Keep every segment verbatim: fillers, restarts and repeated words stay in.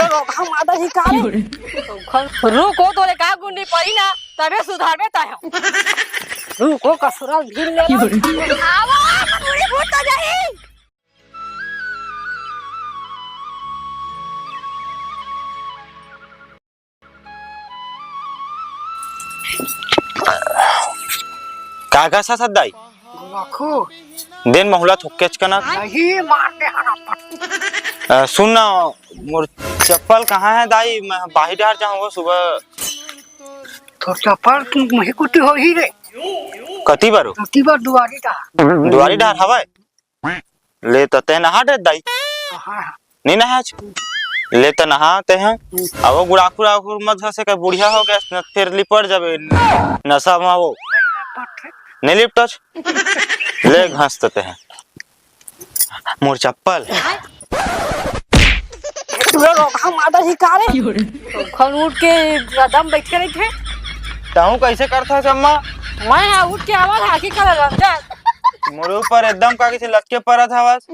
रोगहा मादर ही का रे? रुको, तोरे का गुंडी पड़ी ना, तबे सुधारबे तैं ह। रुको, कसुरा भीड़ ले लो। आवा, पूरी भूत आ जाई। का का सासत दाई? गुलाखू। देन महुला थोकेच कनक। नहीं, मार दे हरा पट। अ, सुन ना, मोर चप्पल कहाँ है दाई? मैं बाहिर डहर जाहूँ वो सुबह। तोर चप्पल तू मही कुटी होही रे। कति बर हो? कति बर दुआरी डहर। दुआरी डहर हवय? ले त तैं नहा डे दाई। हाँ, हाँ। नहीं नहा छ। ले त नहा तैं ह। अब वो गुड़ाखुर आखुर मत घसे के बुढ़िया हो गया न, फिर लिपट जाबे। नशा में वो। नहीं लिपटो छ। ले घस त तैं ह। मोर चप्पल। पूरा रोगहा मादर ही का रे? खन उठ के एकदम बैठे रहिथे। तहूँ कैसे करथस अम्मा? मैं हा उठ के आवाज हाकी कर रंजन। मोर ऊपर एकदम का किसी लटके परत हवस।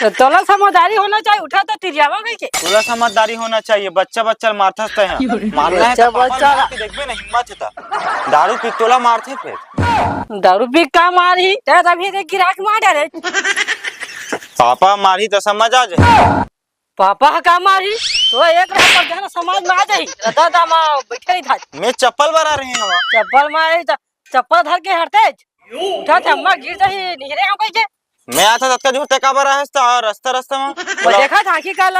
तो तोला समझदारी होना चाहिए, उठा तो तिरियावा कहि के। तोला समझदारी होना चाहिए, बच्चा बच्चा ल मारथस तैं ह। मारना है तो बच्चा पापा बच्चा। मार के देखबे ना, हिम्मत है तो। दारू पी तोला मारथे फिर। दारू पी का मारही? ते तभी ते गिराक मार डरे। पापा मारही तो समझ आ जाए। पापा ह का मारही? तो एक रात पर जाना समाज में आ जाही। दादा मा बैठे ही था। मैं चप्पल बरा रहे हूँ। चप्पल मारही तो चप्पल धर के हटते। उठा थे, अम्मा गिर जाही, निहरे हम कहि के। मैं आता ततका जोर ते काबर रहस त रस्ता रस्ता में। वो देखा था कि कल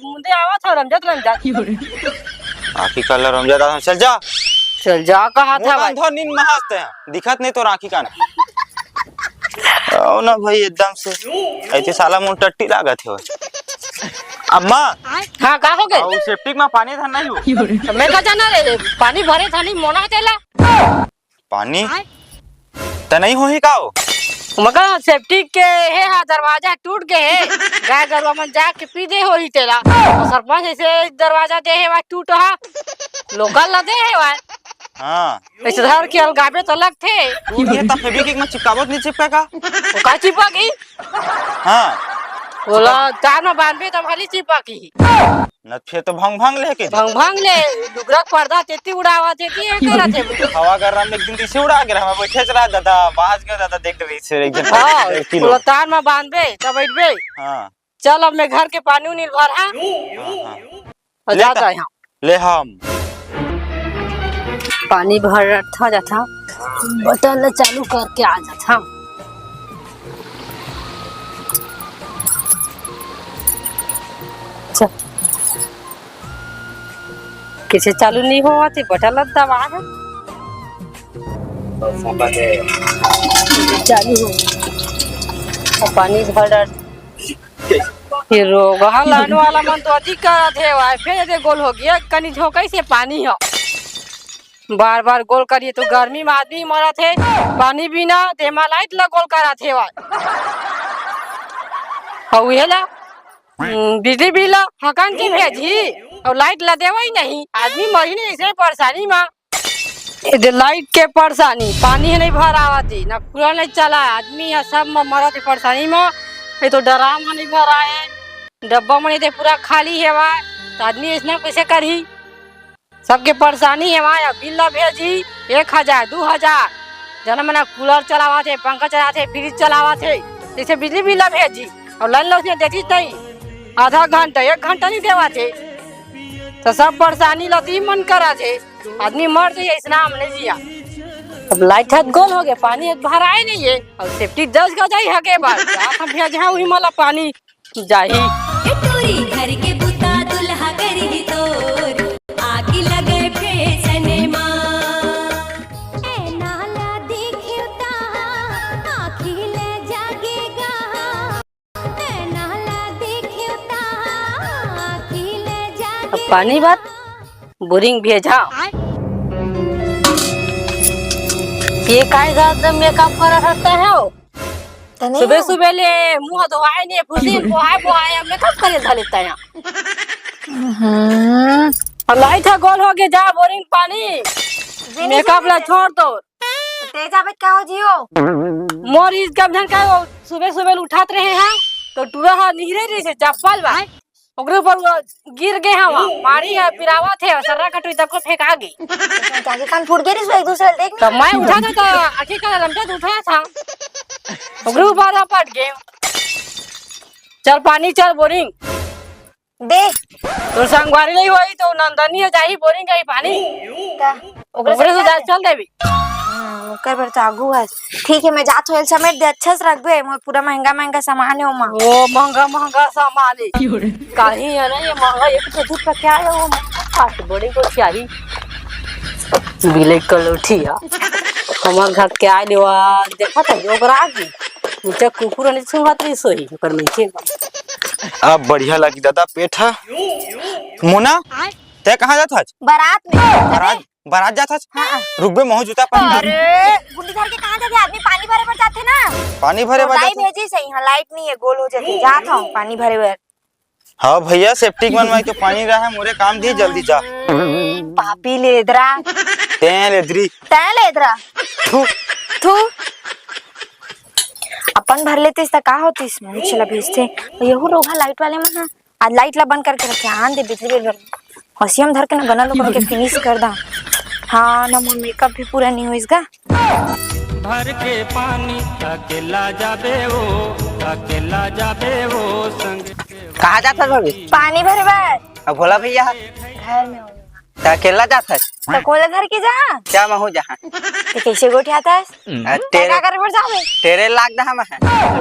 मुंदे आवा था रमजात रमजात। आखी कल रमजात आ, चल जा। चल जा कहा था भाई। धर नींद महास्ते हैं, दिखत नहीं तो राखी कान। आओ ना भाई एकदम से। ऐसे साला मुंह टट्टी लागत है। अम्मा। हाँ, का हो गए? सेप्टिक में पानी धरना ही हो। तो मैं का जाना रे, पानी भरे था नहीं मोना तेला। पानी? त नहीं होही का हो? मगर सेप्टिक के हे हा, दरवाजा टूट गे हे। गाय गरुवा मन जाके पी दे होही तेला। अउ सरपंच ऐसे दरवाजा दे हे, वा टूट हा। लोकल ला दे हे, वा। हाँ। ऐसे धर के अलगाबे त लगथे। तू ये त फेविक्विक में चिपकाबो त नहीं चिपका का? वो का चिपक गई? हाँ। ओला तार में बांधबे त भली चिपक ही। न फिर तो भंग भंग लेके जा। भंग भंग ले, डुगरा के पर्दा तेती उड़ावा, तेती ये करत हे। हवा गरम एक दिन तीसे उड़ा के रहा, बैठे चला दादा, बाज के दादा देख रही से एक दिन हाँ, एक किलो। ओला तार में बांधबे, तब बैठबे। हाँ। चल अब मैं घर के पानी उनी भर, हाँ? हाँ, हाँ। और ले जाता ता-, है। ले हम। पानी भर था जाता, बटन ले चालू करके आ जाता। चल। कैसे चालू नहीं होवत हे, बटन ला दबा है। चालू हो। अब पानी भर डाल। फिर रोगहा लाने वाला मन तो अधिक करत हे, भाई, फिर ये गोल हो गया, कनी झोंकाई से पानी हो। बार बार गोल करिए तो गर्मी में आदमी मरत हे, पानी बिना तेमा लाइट ला गोल करत हे, भाई। अउ ये ला हम्म, बिजली बिल हकन के भेजही, अउ लाइट ला देवई नहीं, आदमी मरही नहीं ऐसे परेशानी मा। ए दे लाइट के परेशानी, पानी ह नहीं भर आवत हे, ना कूलर नहीं चला, आदमी ह सब म-, मरत हे परेशानी मा। ये तो ड्राम ह नहीं भर आए, डब्बा म नहीं दे पूरा खाली हेवा, त आदमी ऐसना कैसे करही? सबके परेशानी हे, वहाँ बिल ला भेजी, एक हजार, दू हजार, जना मना कूलर चलावत हे, पंखा चलावत हे, फ्रिज चलावत हे, जैसे बिजली बिल ला भेजी, अउ लाइन ला उसने देती नहीं, आधा घंटा, एक घंटा नहीं देवत हे, तो सब परेशानी ला ती मन करत हे, आदमी मर जाइए, ऐसना हम नहीं जिया। अब लाइट हाथ गोल हो गए, पानी एक भराए नहीं है, और सेफ्टी दस गजाई हके बार, आप हम भेजा वही मला पानी, जाही। ए टूरी घर के बुता दुल्हा करही तोर, आगी लगे फैशन मा। ए नाला देखियो ता, आँखी ले जागेगा। ए नाला देखियो ता, आँखी ले जागेगा। अब पानी बात, बोरिंग भेजा। ये काय ज्यादा मेकअप कर रहता है हो? तने सुबह हो? सुबह ले मुंह धोआए नहीं, फुसी बोहाए बोहाए, अब मेकअप करे धर लेता है। हम्म। और लाइट है गोल हो गए, जा बोरिंग पानी। मेकअप ला छोड़ दो। तेजा बे का हो जियो? मोर इस गमझन का हो, सुबह सुबह उठात रहे हैं, तो टूरा हा निहरे रही से चप्पल बा। ओकरे ऊपर वो गिर गे हवा, मारी है, पिरावत है, सर्रा कटुई तक को फेंका गे। क्या के कान फूट गे रिस, एक दूसरे ल देख। तब मैं उठा था, तो आखिर का लमटा उठा था। ओकरे ऊपर पट गे। चल पानी, चल बोरिंग। दे। तोर संगवारी नहीं होई तो नंदनी हो जाही, बोरिंग जाही पानी। का? ओकरे ओकरे से से जा, चल देबी। हम्म, ओकर बर तो आगू है। ठीक है, मैं जात होल समेट दे, अच्छा से रखबे, मोर पूरा महंगा महंगा सामान है ओमा। ओ, महंगा महंगा सामान है। काहे है ना ये महंगा, एक तो दूध का क्या है वो महंगा, काट बड़ी को चाहिए। बिले कलोठिया। हमार घर के आए लेवा, देखा था, ओकरा आगे। नीचे कुकुर ने सुंघत रही सोई, ओकर नीचे। अब बढ़िया लगी दादा पेट ह। मोना, तै कहाँ जात हच? बारात में। बारात, बारात जात हच? हाँ। रुकबे, महू जूता पहन के। अरे, गुंडी धर के कहाँ जाथे आदमी? पानी भरे बर जाथे ना। पानी भरे बर दाई जाथे। भेजी सही, हाँ, लाइट नहीं है, गोल हो जाथे। जात हूँ पानी भरे बर। हाँ भैया, सेप्टिक मन में तो पानी रहा है, मोरे काम दी, जल्दी जा। हम्म, पापी लेदरा। तैं लेदरी। तैं लेदरा। थू। थू। अपन भर लेतिस त का होतिस? मनुष्य ला भेजथे। यहू रोगहा लाइट वाले मन ह। आज लाइट ला बंद करके रखे, आन दे बिजली बिल भर। हसियम धर के ना गनल ओकर के फिनिश कर दा। हाँ, ना मोर मेकअप भी पूरा नहीं होइस गा। भर के पानी अकेला जाबे वो, अकेला जाबे वो संग। कहाँ जात हस भाभी? पानी भरे बर। अब भोला भैया? घर में होंगे। त अकेला जात हस? त कोला धर के जा। क्या महू जहाँ? ते कैसे गोठियात हस? आ, त तेरे, का करे बर जाबे? तेरे लाग दहा मैं।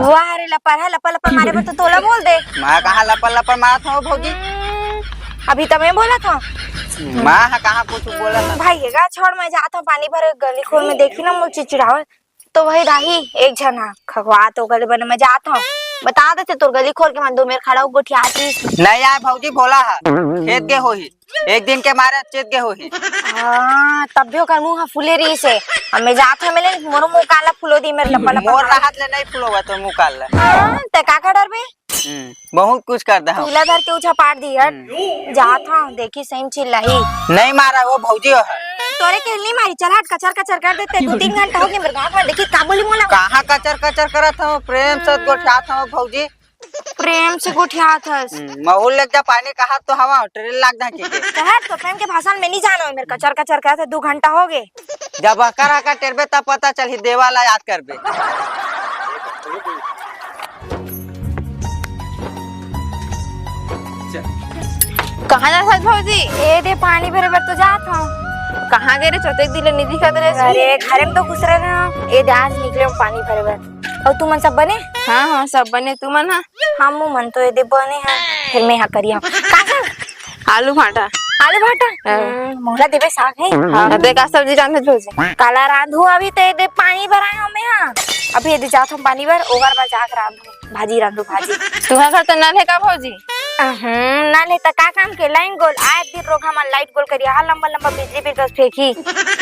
वाह रे लपर है, लपर लपर मारे बर तो तोला बोल दे। मैं कहाँ लपर लपर मारत हूँ भौजी? हम्म, अभी त मैं बोलत हूँ। मैं ह कहाँ कुछ बोलत हूँ? भाई ये गा छोड़, मैं जात हूँ पानी भरे गली खोर में, देखी ना मोर चिड़चिड़ावत। तो वही दाही, एक झन ह खगवा तो गले बने, मैं जात हूँ। बता देते तोर गली खोर के मन दो मेर खड़ा हो गोठियात रहीस। नहीं आए भौजी, भोला ह। खेत गे होही। एक दिन के मारे चेत गे होही। हाँ, तब भी ओकर मुंह ह फूले रहीस हे। अब मैं जात हूँ, मैं ले, मोरो मुंह काला फूलो दी, मेरे लपा लपा मोर मार। राहत ले नहीं फूलोगा तो मुंह काला। हाँ, ते का का डरबे? हम्म, बहुत कुछ कर दे हम। पीला धर के उछा पार दी हट। हम्म। जात हूँ, देखी सही में चिल्लाही। नहीं मारा वो भौजी हो। तोरे के नहीं मारी, चल हट, कचर कचर कर देते। दो तीन घंटा हो गया मेरे गाँव में, देखी का बोली मोला। कहाँ कचर कचर करत हूँ, प्रेम से गोठियात हूँ भौजी। प्रेम से गोठियात हस। हम्म, महू ले जा पानी कहा तो हवा, ट्रेन लाग जा के। शहर तो प्रेम के भाषण में नहीं जानो, मेरे कचर कचर करत है, दो घंटा हो गए। जब अकर अकर टेरबे तब पता चलही, देवा ला याद करबे। कहाँ जात हस भौजी? ए दे पानी भरे बर तो जात हूँ। कहाँ गए रे? चौथे दिन ले नहीं दिखत रहे। अरे घरे में तो घुस रहे ना। ए दे आज निकले हूँ पानी भरे बर। अउ तुमन सब बने? हाँ, हाँ, सब बने। तुमन हा? हम मन तो ए दे बने हैं। फिर मैं हा करिया। का सब? आलू भाटा। आलू भाटा? हाँ। हम्म, मोला देबे साग है। हाँ, देख, का सब्जी रांधे भौजी? काला रांधू, अभी तो ए दे पानी भराए हूँ मैं हा। अभी ए दे जात हूँ पानी बर, ओकर बाद जाके रांधू। भाजी रांधू, भाजी। तुहर घर तो नल है का भौजी? अहं, नल है त का काम के? लाइन गोल, आए दिन रोगहा मन लाइट गोल करिया, हा लंबा लंबा बिजली बिल कस फेंकी,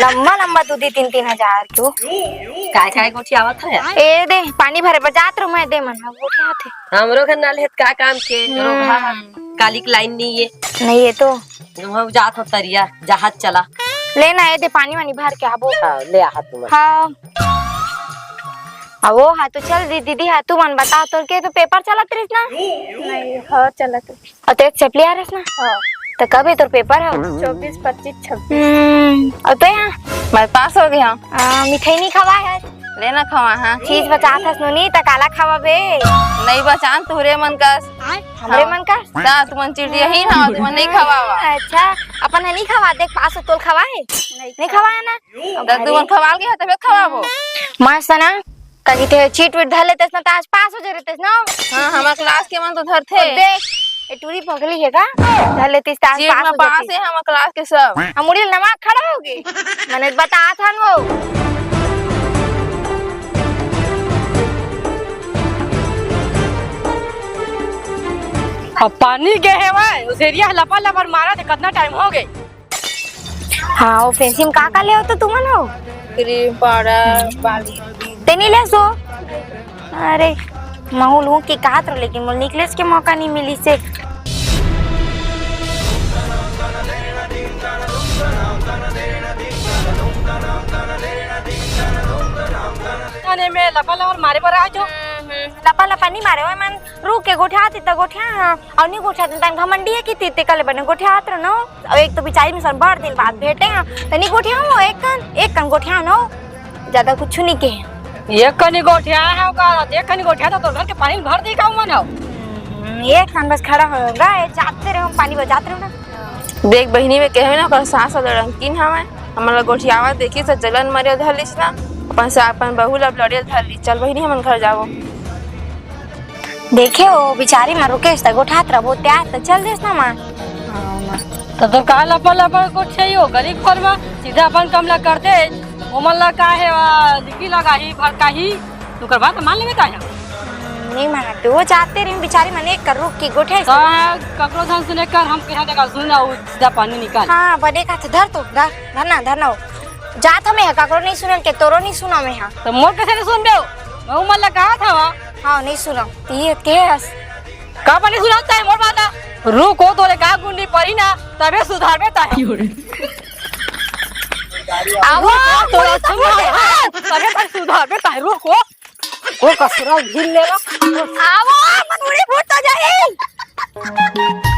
लंबा लंबा दू दी तीन तीन हजार के। काय काय गोठियावत है? ए दे, पानी भरे बर जात रहूं मैं, दे मन हा गोठियात है। हमरो घर नल है त का काम के? हम्म। रोगहा कालिक लाइन नहीं है। नहीं है तो। हम जात हो तरिया, जहाज चला। ले ना, ए दे पानी वानी भर के आबो। हाँ, ले आ तुम। हाँ। अब वो हा तो चल दी, दीदी हा, तू मन बता, तोर के तो पेपर चलत रहिस ना? नहीं, हाँ, चलत रहिस। अउ तो एक चपली आ रहिस ना? हाँ। तो कब है तोर पेपर हा? चौबीस, पच्चीस, छब्बीस। हम्म, अउ तो यहाँ? मैं पास हो गया। आ, मिठाई नहीं खवा है? ले ना खवा, हाँ। चीज बचात हस नोनी, त काला खवा बे? नहीं बचान, तुहरे मन कस। हमरे हाँ। मन कस? ता तुमन चिड़िया ही ना, तुमन नहीं खवावा। अच्छा, अपन ह नहीं खवा, देख पास हो तोल खवा है? नहीं खवा है ना? त तुमन खवाल के हा, तबे खवाबो। मस्त ना, का कहिथे चीट वीट धर लेतेस ना, त आज पास हो जातेस ना। हाँ, हमर क्लास के मन तो धरथे। ओ देख, ए टूरी पगली है का? धर लेतीस त आज चीट पास में हो पास जातीस। है हमर क्लास के सब। हम मुड़ी नमक खड़ा होगे। मने बतात हन वो। अब पानी गे हेवय, उसेरिया लपर लपर मारत हे, कतना टाइम हो गे। हाँ, वो फेंसी में का का ले हो तो तुमन हो? क्रीम पाउडर, बाली। ते नहीं ले सो? अरे, महू लूँ की कहत रहो, लेकिन मोल निकलेस के मौका नहीं मिली से। थाने में लपा लवर मारे बर आ जो। लपा लपा नी मारे, ओए मन रुक के गोठियात त गोठिया, अउ नी गोठियात त घमंडी हे कि तीते कले बने गोठियात रहो न। अउ एक तो बिचारी में सन बड़ दिन बाद भेंटे हा, त नी गोठियाओ, एक कन, एक कन गोठियाओ न, ज्यादा कुछ नी कहे। एक कनी गोठिया हे का, एक कनी गोठिया तो तोर घर के पानी भर दे का मन हो। हम्म, एक कन बस खड़ा होगा, ये जाते रहो, पानी बजाते रहो ना। देख बहिनी, में कहे ना, ओकर सास ह लड़ंकिन हवय, हमन ला गोठियावत देखिस त जलन मरे धर लिस ना, अपन से अपन बहू ला लड़े धर लिस। चल बहिनी, हमन घर जाबो। देखे हो, बिचारी मा रुकेस त गोठात रहो, त्यार त चल देस ना माँ। त तोर का लपड़ लपड़ गोठियाई हो, गली खोर मा सीधा अपन काम ला करते, ओमन ला का हे, आ, लिकी लगाही, भड़काही, तू करवा त मान लेबे का हे? नहीं माना तू, वो जाते रही बिचारी मन एक कर रुक की गोठियाई। का ककरो धन सुने कर, हम कहा देखा सुन, अउ सीधा पानी निकाल। हाँ, बने का धर तो, धर, धरना, धरना हो। जात हमें है, ककरो नहीं सुनन के, तोरो नहीं सुना में हा। त मोर कैसे नहीं सुन दे? मैं उमर लगा था वहाँ। हाँ, नहीं सुना। ये के हस? का बनी सुनाता है मोर बात? रुको, तोरे का गुंडी पड़ी ना, तबे सुधारबे ताहे। आवो, तोरा सुधार, तबे तक सुधारबे ताहे, रुको। ओ कसरा ढील लेला। आवो, मन उड़ी फूट तो जाई।